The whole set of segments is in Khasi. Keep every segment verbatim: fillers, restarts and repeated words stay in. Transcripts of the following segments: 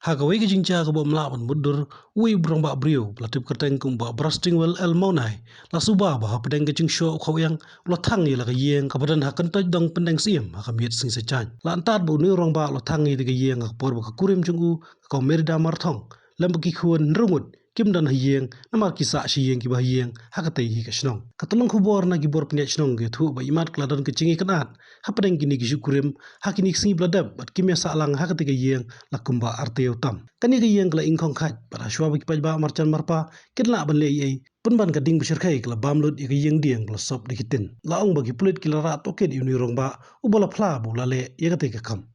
Ha kawei ka jingjia kaba ym lah ban mutdur, uwei u rangbah briew ba la tip kyrteng kum u Bah Brastingwell L Mawnai, la suba ba hapdeng ka jingshoh u khawiang u la thang ïa la ka ïing kaba don ha kyntoit dong Pyndeng Syiem ha ka miet sngi Saitjaiñ. La antad ba une u rangbah u la thang ïa ka ïing ha ka por ba ka kurim jong u, ka Kong Merida Marthong, lem bad ki khun hynriew ngut kim don ha ïing, namar ki sah sha ïing kiba ha ïing ha katei hi ka shnong. Ka tnad khubor na ki bor pynïaid shnong ki ïathuh ba imat ka la don ka jingïakynad hapdeng kine ki shu kurim ha kine ki sngi ba la dep, bad kim ïasah lang ha katei ka ïing la kumba artylli tam. Kane ka ïing ka la ingkhong khait, bad hashwa ba ki paidbah marjan marpa kin lah ban leh ei ei, pynban ka ding ba shyrkhei ka la bam lut ïa ka ïing dieng ba la sop da ki tin. La ong ba ki pulit ki la rah tohkit ïa une u rangbah uba la phla ba u la leh ïa katei ka kam.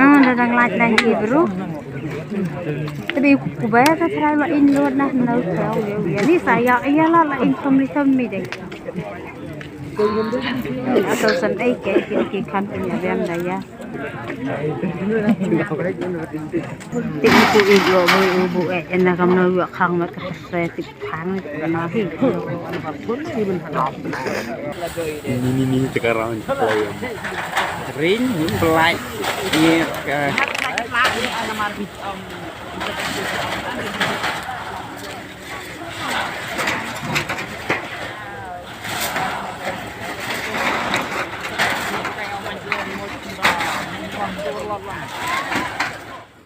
Ah, da dang lait dang ki bru. Tadi ku ba ta try la in lo na no try. Ni saya iya la la in kom ni kom mi deh. Atau san ai ke ki ki kan punya biang daya. Tik ku i lo bu bu eh ena kam no yo khang mat ka se tik khang ni ka na hi. Ini ini ini sekarang. Ring, pelai. Iya, eh.